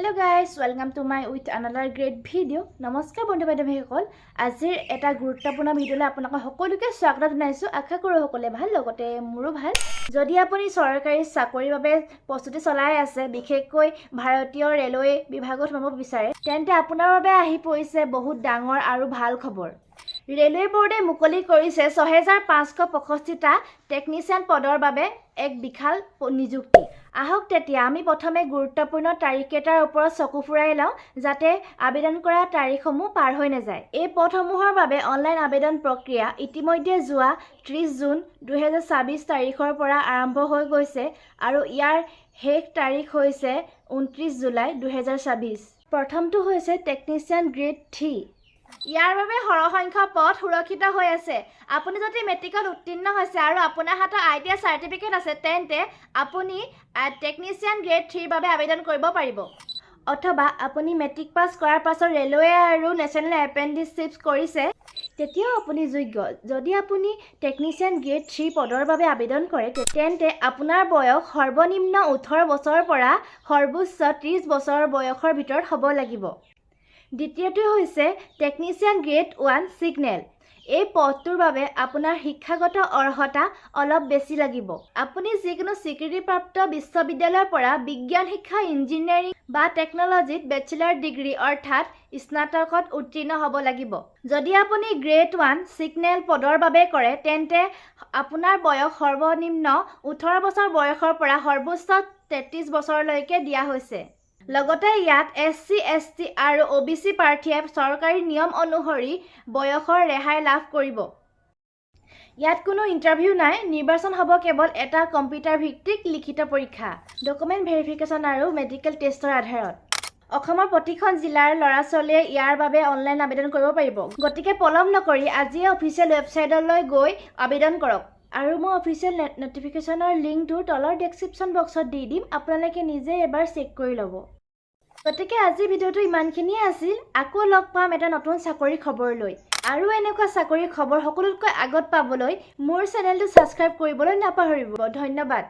Hello guys, welcome to my with another great video. নমস্কাৰ বন্ধু বান্ধৱীসকল, আজিৰ এটা গুৰুত্বপূৰ্ণ ভিডিঅ'লৈ আপোনালোকক সকলোকে স্বাগতম জনাইছোঁ। আশা কৰোঁ সকলোৱে ভাল, লগতে মোৰো ভাল। যদি আপুনি চৰকাৰী চাকৰিৰ বাবে প্ৰস্তুতি চলাই আছে, বিশেষকৈ ভাৰতীয় ৰেলৱে বিভাগত সোমাব বিচাৰে, তেন্তে আপোনাৰ বাবে আহি পৰিছে বহুত ডাঙৰ আৰু ভাল খবৰ। ৰেলৱে ব'ৰ্ডে মুকলি কৰিছে 6565টা টেকনিচিয়ান পদৰ বাবে এক বিশাল নিযুক্তি। আহক তেতিয়া আমি প্ৰথমে গুৰুত্বপূৰ্ণ তাৰিখকেইটাৰ ওপৰত চকু ফুৰাই লওঁ, যাতে আবেদন কৰা তাৰিখসমূহ পাৰ হৈ নাযায়। এই পদসমূহৰ বাবে অনলাইন আবেদন প্ৰক্ৰিয়া ইতিমধ্যে যোৱা 30 জুন 2026 তাৰিখৰ পৰা আৰম্ভ হৈ গৈছে আৰু ইয়াৰ শেষ তাৰিখ হৈছে 29 জুলাই 2026। প্ৰথমটো হৈছে টেকনিচিয়ান গ্ৰেড 3। ইয়াৰ বাবে সৰহসংখ্যক পদ সুৰক্ষিত হৈ আছে। আপুনি যদি মেট্ৰিকত উত্তীৰ্ণ হৈছে আৰু আপোনাৰ হাতত আইটিআই চাৰ্টিফিকেট আছে, তেন্তে আপুনি টেকনিচিয়ান গ্ৰেড 3ৰ বাবে আবেদন কৰিব পাৰিব। অথবা আপুনি মেট্ৰিক পাছ কৰাৰ পাছত ৰেলৱে আৰু নেশ্যনেল এপ্ৰেণ্টিছশ্বিপ কৰিছে, তেতিয়াও আপুনি যোগ্য। যদি আপুনি টেকনিচিয়ান গ্ৰেড 3 পদৰ বাবে আবেদন কৰে, তেন্তে আপোনাৰ বয়স সৰ্বনিম্ন 18 বছৰৰ পৰা সৰ্বোচ্চ 30 বছৰ বয়সৰ ভিতৰত হ'ব লাগিব। দ্বিতীয়টো হৈছে টেকনিচিয়ান গ্ৰেড 1 ছিগনেল। এই পদটোৰ বাবে আপোনাৰ শিক্ষাগত অৰ্হতা অলপ বেছি লাগিব। আপুনি যিকোনো স্বীকৃতিপ্ৰাপ্ত বিশ্ববিদ্যালয়ৰ পৰা বিজ্ঞান শিক্ষা, ইঞ্জিনিয়াৰিং বা টেকন'লজিত বেচেলাৰ ডিগ্ৰী অৰ্থাৎ স্নাতকত উত্তীৰ্ণ হ'ব লাগিব। যদি আপুনি গ্ৰেড 1 ছিগনেল পদৰ বাবে কৰে, তেন্তে আপোনাৰ বয়স সৰ্বনিম্ন 18 বছৰ বয়সৰ পৰা সৰ্বোচ্চ 33 বছৰলৈকে দিয়া হৈছে। লগতে ইয়াত এছ চি, এছ টি আৰু অ' বি চি প্ৰাৰ্থীয়ে চৰকাৰী নিয়ম অনুসৰি বয়সৰ ৰেহাই লাভ কৰিব। ইয়াত কোনো ইণ্টাৰভিউ নাই। নিৰ্বাচন হ'ব কেৱল এটা কম্পিউটাৰ ভিত্তিক লিখিত পৰীক্ষা, ডকুমেণ্ট ভেৰিফিকেশ্যন আৰু মেডিকেল টেষ্টৰ আধাৰত। অসমৰ প্ৰতিখন জিলাৰ ল'ৰা ছোৱালীয়ে ইয়াৰ বাবে অনলাইন আবেদন কৰিব পাৰিব। গতিকে পলম নকৰি আজিয়ে অফিচিয়েল ৱেবছাইটলৈ গৈ আবেদন কৰক। আৰু মই অফিচিয়েল নটিফিকেশ্যনৰ লিংকটো তলৰ ডেছক্ৰিপশ্যন বক্সত দি দিম, আপোনালোকে নিজে এবাৰ চেক কৰি ল'ব। গতিকে আজিৰ ভিডিঅ'টো ইমানখিনিয়ে আছিল। আকৌ লগ পাম এটা নতুন চাকৰিৰ খবৰ লৈ। আৰু এনেকুৱা চাকৰিৰ খবৰ সকলোতকৈ আগত পাবলৈ মোৰ চেনেলটো ছাবস্ক্ৰাইব কৰিবলৈ নাপাহৰিব। ধন্যবাদ।